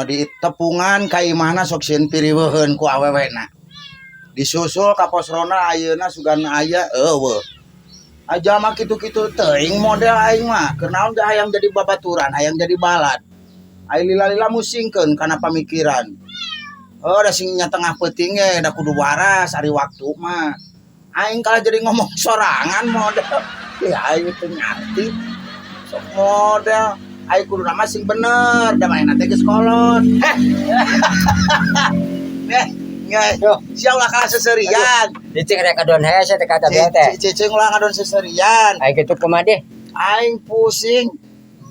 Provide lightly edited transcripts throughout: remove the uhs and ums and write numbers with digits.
Di tepungan ka imahna sok sieun piriweuheun ku awewena. Disusul ka pos ronda ayeuna sugan aya euweuh. Aja mah kitu-kitu teuing model aing mah. Keur naon da hayang jadi babaturan, hayang jadi balad. Ai lila-lila musingkeun kana pamikiran. Oh, da sing nya tengah peuting ge da kudu waras ari waktu mah. Aing kalah jadi ngomong sorangan model. Ya aing teu ngarti. Sok model aing kudu nama sing bener, da manehna teh geus kolot. Heh. Eh, nggak, sia ulah kalah seserian. Cicing rek ngadon hese teh kata bieu teh. Cicing ulah ngadon seserian. Ai kitu kumaha deh? Aing pusing.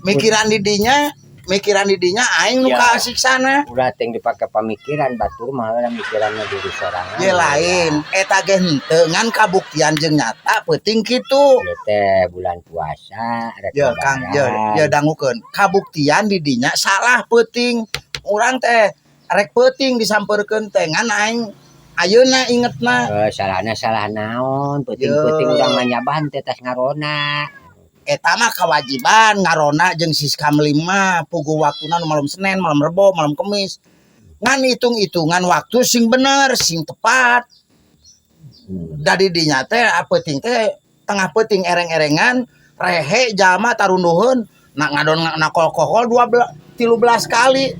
Mikiran didinya, mikiran didinya aing nu kaasik sana. Ulah ting dipake pamikiran batur mah heula mikiranna diri sorangan. Ye lain, eta ge henteu ngan kabuktian jeung nyata peuting kitu. Ieu teh bulan puasa rek Ya Kang, ya lebaran. Ya dangukeun. Kabuktian didinya salah peuting. Urang teh rek peuting disampeurkeun teh ngan aing ayeuna ingetna. Eh, salahna salah naon? Peuting-peuting urang mah nyaban teh tas ngaronda. Eta mah kewajiban ngaronda jeung siskamling mah puguh waktuna nu malam Senin, malam Rebo, malam Kemis. Ngan hitung-hitungan waktu sing bener, sing tepat. Da didinya teh peuting teh tengah peuting ereng-erengan rehe jalma tarunduheun nak ngadon nakol-kokol 12 13 kali.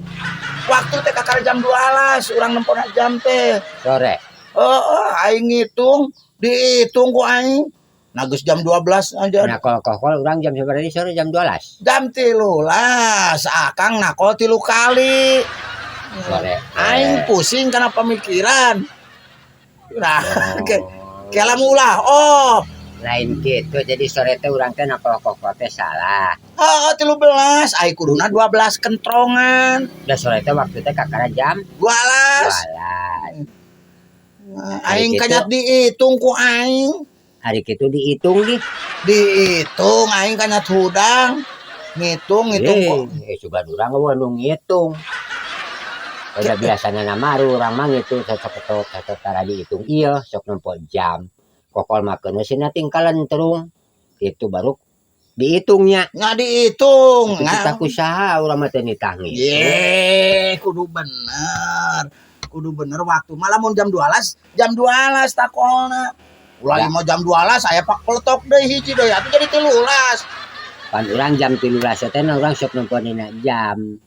Waktu teh kakara jam 12 urang nempona jam teh. Sore. Heeh, aing ngitung, dihitung ku aing. Nah geus jam 12 aja. Nakol kokol urang jam sabaraha sore, jam 12? Jam 13, akang nakol 3 kali. Sore. Aing pusing karena pemikiran. Nah, Oh. ke kela ulah oh. Lain gitu, jadi sore teh urang teh nakol kokol teh salah. Heeh, 13, aing kuduna 12 kentrongan. Da sore teh waktu teh kakara jam 12. 12. Nah, aing Hari kanyat dihitung ku aing. Hari kitu dihitung di. Dihitung aing kanyat hudang. Ngitung ngitung kok. Eh, sugan urang euweuh nu ngitung. Udah biasanya nama urang mah ngitung saketok saketok tara dihitung ieu sok nempo jam. Kokol mah keun sina tingkalan terung. Itu baru dihitungnya. Nggak dihitung. Itu kita ku saha urang mah teu nitah ngitung. Ye, kudu bener. Kudu bener waktu. Malah mun jam 12, jam 12 takolna. Ulah Ya. mau jam 12 saya pak peletok deui hiji deui atuh jadi 13. Pan urang jam 13 teh urang sok nempo dina jam.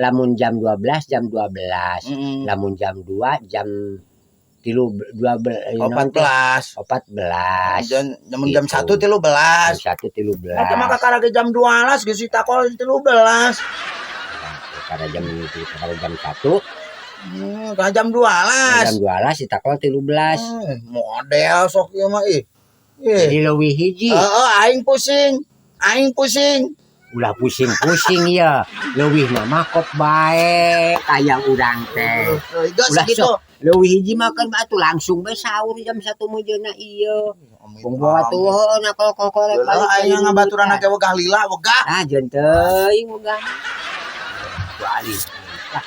Lamun jam 12 jam 12. Lamun jam 2 jam tilu dua 14. 14. Jam jam jam Gitu. 1 13. Jam 1 13. Nah, maka karena jam 12 geus ditakol 13. Karena jam karena jam 1 Ka jam 12. Jam 12 ditakol 13. Model sok ieu mah ih. Ih. Jadi leuwih hiji. Heeh, aing pusing. Aing pusing. Ulah pusing-pusing ya. Leuwih mah kop bae kayang urang teh. Geus Ulah gitu. Sok leuwih hiji mah kan atuh langsung bae sahur jam 1 mejeuna ieu. Bung atuh heuh nakol kokol rek Heeh, aing ngabaturan ge wegah lila wegah. Ah, jeung teuing wegah. Balik. Ah,